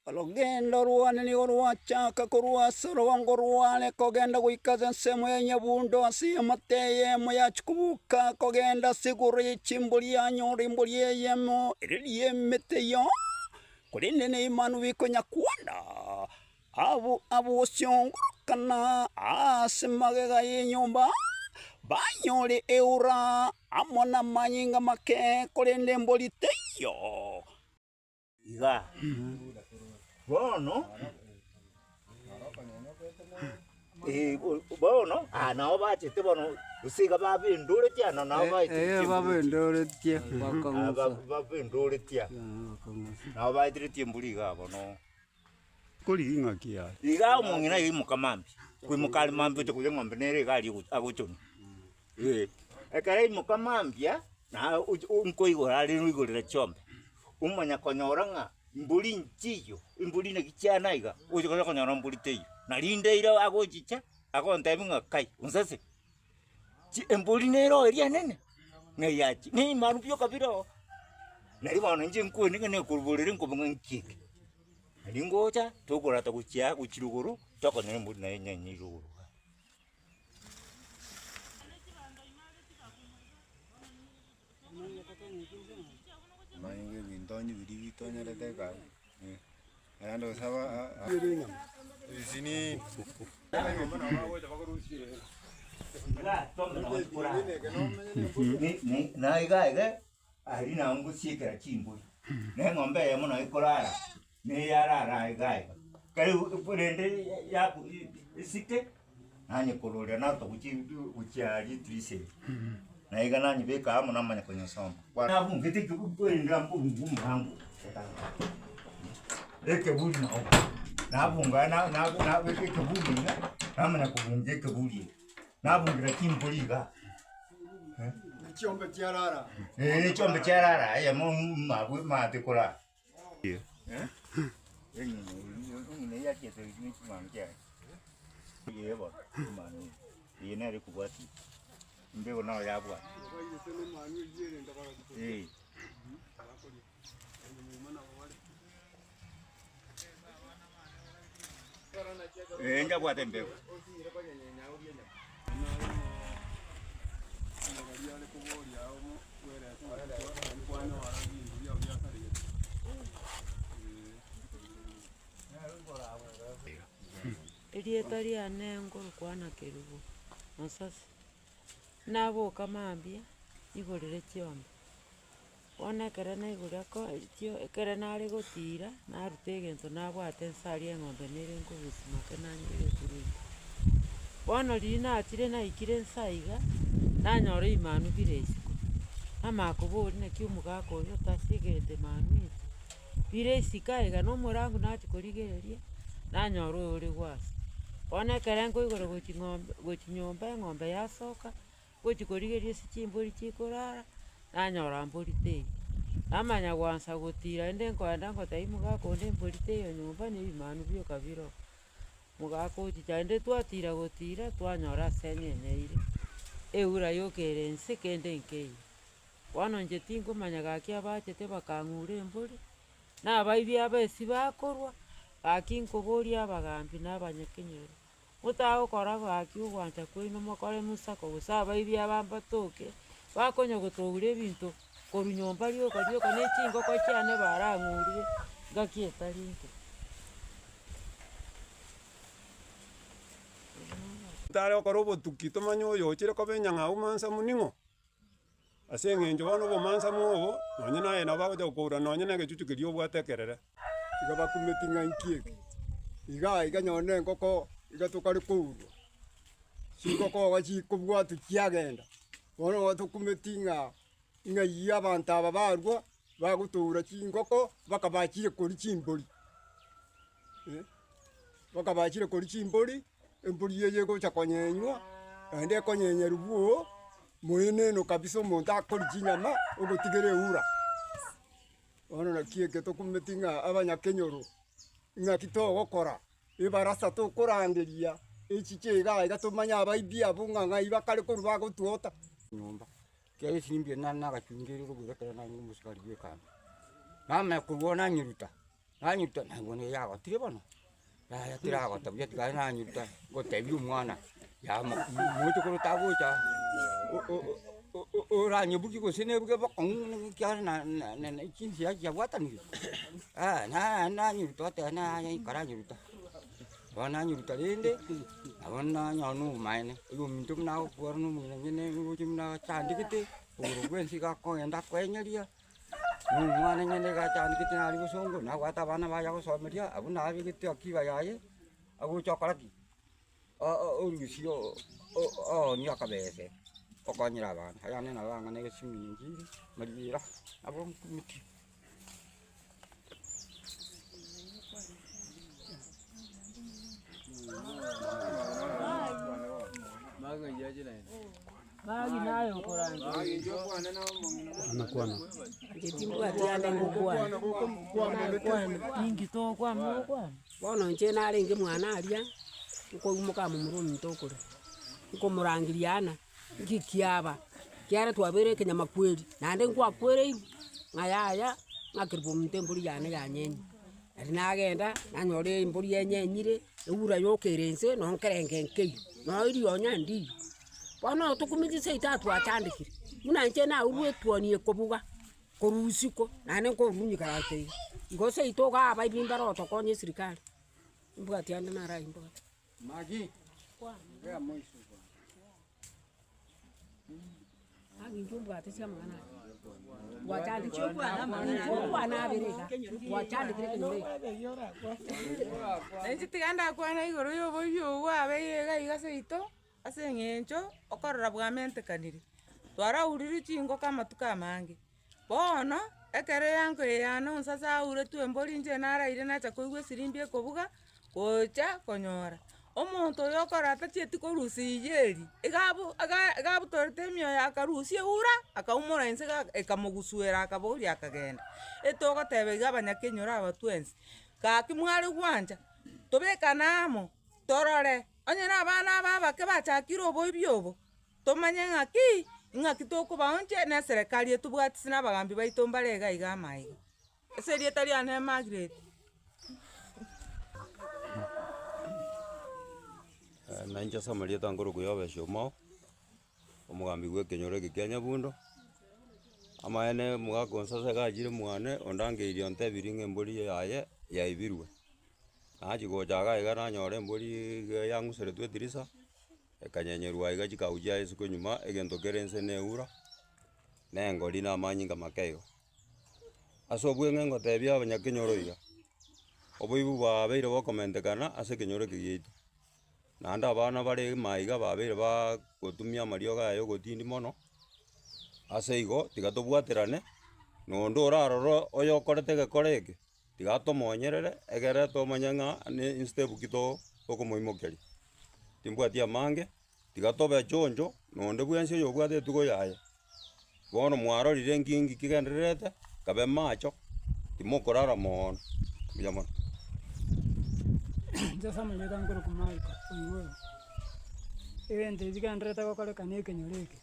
Orogendo rwane nigo rwachaka korwa ase orogongo rwane kogenda goika ase ensemo ya nyabundo ase eamate eyemo yachia kobuka kogenda ase igoro ye chimbori yanyora embori eyemo eria y'emete eyio, korende neimanu bikonyakwana. Abwo abosiongorokana ase magega y'enyomba, banyore eura amo namanyinga make, korende embori teiyo. Iga bono, eh, bono aa nabo bachete bono gose iga babendoretie ano nabo baeteretie Eh, embori. babendoretie Ah, bakong'usa. ba- babendoretie Ah, bakong'usa. nabo baeteretie embori iga bono. Korigia ng'aki yaye. Iga omong'ina aimoka mambia, koimoka are mambia ocha koria eng'ombe nere iga aria agochonwa. Eh, ekero aimoka mambia, na ochi nkoigora are oigorera chiombe, omanya konyora ng'a mbori nchiyo, embori naki chiana iga, ocha konya konyora mbori teiyo. Na rinde ere agochicha, agontebia ng'a kai, onsase, chi embori nere oo eria enene, ng'a yachi neimanu bioka bire oo. Nari bono inche nkwane ng'a nekorwa borere nkoba ng'a nki eke. Nari ngocha, tokorata gochia aa gochia rogoro, tokonyora embori naye enyenyeire rogoro igaa. Manyinga ebinto onye biria bitonyerete ekari, naende gose aba ebisinini. Na iga iga, aria nabo ngosiekera chimbori, na eng'ombe eyemo nabo ekorara, na eyarara iga iga. Ekero rende yaku esike, nanyekororia naruta gochia gochia aria edirisa eri, na iga nanyebeka amo namanya konyesomba. Nabungete ekeburi nabunga omorango ekeburi nao, nabunga na- na- nabeka ekeburi iga, namanya kobunga ekeburi eke, nabungera chimbori igaa. Chiombe chiarara. Eh, chiombe chiarara eyemo mabwe maate korara. Eye nere ekobwatia, embego naro yabwata. Eh. Eh, njabwate embego. Erieta riane ngorokwana Kerubo, Mosasi. Naboka mambia, igorere chiombe. Bono ekero naigure ko chio ekero nare gotira, naruta egento nabwate nsa aria eng'ombe nere nkogusia make nanyora eturugi. Bono riria nachire naikire nsa iga, nanyora ebimanu bire isiko, namanya koboria naki omogaka oyo otasigete manu echi, bire isiko aiga na omorango nachia korigereria, nanyora oyo ore gwasa. Bono ekere nkoigora gochia ng'ombe gochia nyomba eng'ombe yasoka. Ngochia korigereria ase chimbori chikorara, nanyora mbori teiyo. Namanya goansa gotira naende nkoenda ngotebia mogaka onde mbori teiyo nyomba na ebimanu bioka bire oo. Mogaka ochicha naende twatira gotira twanyora ase enyenyeire, eura yoka ere nse kende nkeiyo. Bono inche tinkomanya gaki abachete bakang'ura embori, na abaibi aba esi bakorwa, gaki nkoboria abagambi na abanyakenyoro. Motagokora gaki ogwancha kwaino mokore mosako, gose abaibi aba mbatoke, bakonya gotoura ebinto korwa nyomba rioka rioka ne chingoko chiane barang'urire ngaki etari nke. Tare gokora obotuki tomanye oyo ochire koba enyang'au mansamu ning'o? Ase eng'encho bono obomansamu obo, nonye naye nabo bagocha gokoura nonye na egechuchu keria obwate ekerere. Iga bakumeti ng'a inki eke, iga iga nonye na engoko iga tokare kourwa, chingoko iga chikobwatwa chiagenda, bono igo tokumeti ng'a ng'ai abanto aba barwa, bagotoura chingoko mpaka bachire koria chimbori, mpaka bachire koria chimbori, embori eye egocha konyenywa, naende ekonyenyerwa bwooo. Moeneno kabisa omonto akoria chinyama ogotigera eura. Bono naki eke tokumeti ng'a abanyakenyoro, ng'aki togokora, ebarasa tokorangeria, echiche iga iga tomanye abaibi abwo ng'a ng'ai bakare korwa bagotwota. Nyomba, ekiagera esirimbi eye nare nagachungeire rogoro ekero narenge omosikari bwa ekambi, namanya korwa oo nanyeruta. Nanyuruta, naigwa bono yagotire bono, yaya teragota buya tiga nanyuruta, ngotebia omwana, yamo mochokoro tagocha oranyebugie gose nebuge bokong'u ekiagera na- na- na na chinsia chiabwatanire, na nanyuruta oteba naya nkaranyeruta. Bono nanyeruta rende, nabo nanyora na obomaene, oyo ominto buna agokora na omong'ina ng'ina roche buna achandegete, igoro bwensi iga akogenda akoenyeria. Na omwana nyene iga achandegete nare bosongo, nabwate abana baye agosomeria, abwo nabegete akiba yaye, agocha okora ki? Orusia oonie akabese, okonyera abana. Ayande nabo ang'ana egesiminchiri, mariera, nabo nkumeti. Inche timbwati ande ngokwana, bono inche narenge mwana aria, nkoimoka momura ominto okore, nkomorangeria ana, nki kiaba, kiagera twabeire ekenyamakweri, naende nkwakuereirwe, ng'a yaya, ng'a kerubo ominto embori yane yanyenywa. Nari nagenda, nanyora embori enyenyire, eura yoka ere inse, nonye nkerenge nkeiyo, nonye rionya ndiyo. Bono tokumeti seito aa twachandekire, buna inche naurwe etuoni ekobuga, korwa isiko, naende nkorunyika rante iga. Igo seito igaa abaibi mbare otokonya esirikari, nimbwati ande naro aywo mbwate. Nainche tiga ndakwane igoro ya oboibi obo bwabeire iga iga seito. Ase eng'encho okorora bwamentekanire, twarauririe chingoko amatuko amange. Bono, ekero eango eye yane onsase auretwe embori inche naraire nacha koigwa esirimbi ekobuga, gocha konyora, omonto oyo okorora atachieti korusia iyio eria, iga abu iga iga abutorete emioyo akarusia eura, akaumora inse iga ekamogusuera akaboria akagenda. Etogoteba iga abanyakenyoro aba twensi, gaki mware gwancha, tobekane amo, torore. Onye nabana aba abake bachakire oboibi obo, tomanye ng'aki, ing'aki tokobaonchia na eserekari etobwatisi na abagambi baito mbare iga iga amaiga. Ase erieta riane Margaret. Nainche ase amarieta nkorokwa Yobesh Omao, omogambi bwa ekenyoro eke kia Nyabundo, amaene omogaka onsase iga achire mwane ondangeirie ontebirie ng'a embori yaye yaibirwe. Nachia gocha iga iga nanyora embori iga yang'useretwe edirisa, ekanyenyerwa iga chikau chiaye isiko nyuma, egento kere inse na eura, na engori na amanyinga make igo. Ase obweng'e ngotebia abanyakenyoro iga, oboibi bwabeire bokomentekana ase ekenyoro eke giaito, naende abana bare maiga babeire baaaa gotumia amariogo aya ya ogotindi mono, ase igo tiga tobwaterane, na onde orarore oyokorete egekora eke. Tiga tomonyerere, egere tomanye ng'a ne instep ki to tokomoimokeria. Timbwati amange, tiga tobe choncho, na onde bwensi oyobwate etugo yaye, bono mwarorire nki nki kegendererete, kabe macho, timokorara moono, mbuya mono. Inche ase amarieta nkorokwa Michael Oigoro, egento eki kegendererete gokorekana ekenyoro eke.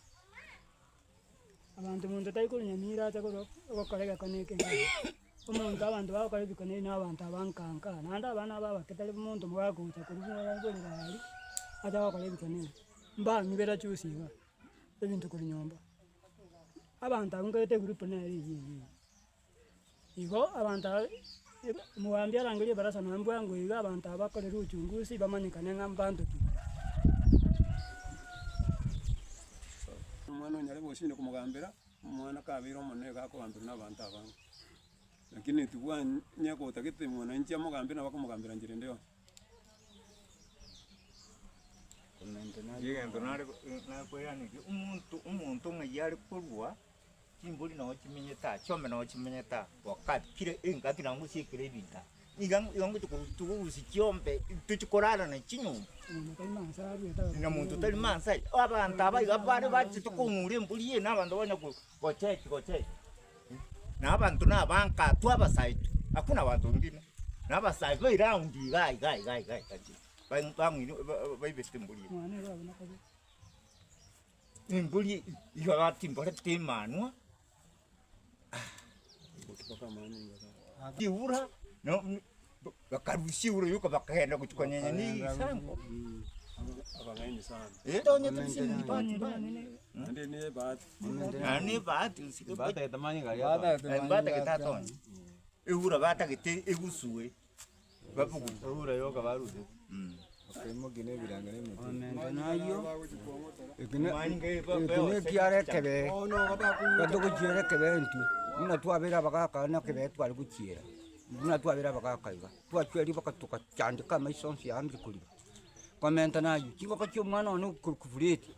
Abanto monto tari korwa Nyamira acha korwa ogokora egekone eke igaa. Omonto abanto bagokora ebikone ebi na abanto aba nka nka, naende abana aba abake tari monto mogagocha korwa buna borere aria, acha gokora ebikone ebi. Mbang'ibera juzi igaa, ebinto korwa nyomba. Abanto abwo nkaete egroup nere eywo eywo eywo. Igo abanto aba omogambi arangerie ebarasa nonya mbwango iga abanto aba bakorerwe uchunguzi bamanyekane ng'a mbanto ki. Omwana onyare gosinde komogambera, omwana kabeire omonene iga akogamberwa na abanto abange. Lakini tibwanya gotagete mwananchi amogambere nabo akomogambera nchera ende yonsi. Egento nare nakoiraneria, omonto omonto ng'ai are korwa. Chimbori nao chimenyete aa, chiombe nao chimenyete aa, wakati engaki nabo ngosiekera ebinto aa. Iga iga ngocha korusia chiombe tochi korara na chinyomba. Na monto tari maasai, abanto aba iga bare bachete kong'ura embori eye na abanto banya gochechi gochechi. Na abanto na abanka atwo abasae tu, hakuna banto wengine, na abasae ba eround iga iga iga iga iga bang'uire baibete embori eye. Embori iga batimborete emanwa, riura. No bakarusia igoro yoka bakagenda gochia konyenya na egesango. Abang'aini sana. Eh, tonyete bisinini bahati mbaya. Naende ne ebahati. Naende ne ebahati gose Batagete manyinga aria atonya. Eh, mbatagete atonye. Egura batagete egusue, babugurie. Egura yoka barusia. Bakaimokia na ebiranga na emete. Omenta nayio, eke na eke na ekiara ekebe, gatogochiera ekebe intwe, buna twabeire abagaka na ekebe tware gochiera, buna twabeire abagaka iga, twachweria mpaka togachandeka amaiso onsi aambire koriba. Komenta nayio, chingoko chia omwana one okorokwa Fureti,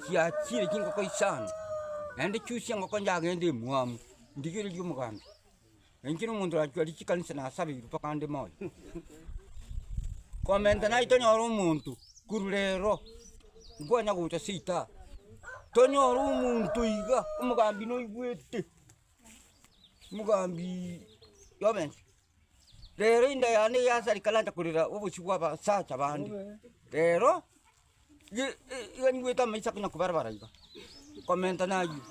chiachire chingoko isano, naende chusia engoko njagende emwamu, ndigererie omogambi. Inche nomonto orachware chikanisa nasabeirwe mpaka ande moyo. Komenta naye tonyore omonto korwa rero, nkwanya gocha seito aa, tonyore omonto iga, omogambi noigwete, omogambi yobense, rero enda yane yasareka nacha korera obosio bwa abasacha bande, rero. Iga nigwete amaiso akonya kobarabara iga, komenta nayio,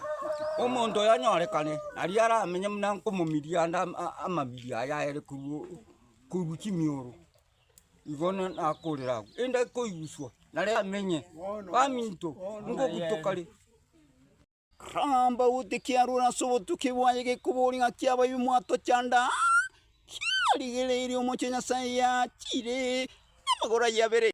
omonto oyo anyorekane, naria aramenye buna nkomomiria ande amabiri aya aere korwa korwa chimioro, igo nakorera abwo, ende koiguswa nare amenye, baminto, ngogutokare. Rambauti kiarure ase obotuki bwaye gekobori ng'a kiaba ebimwato chanda, kiarigereirie omochie Nyasae yachire namagoro ayio abere.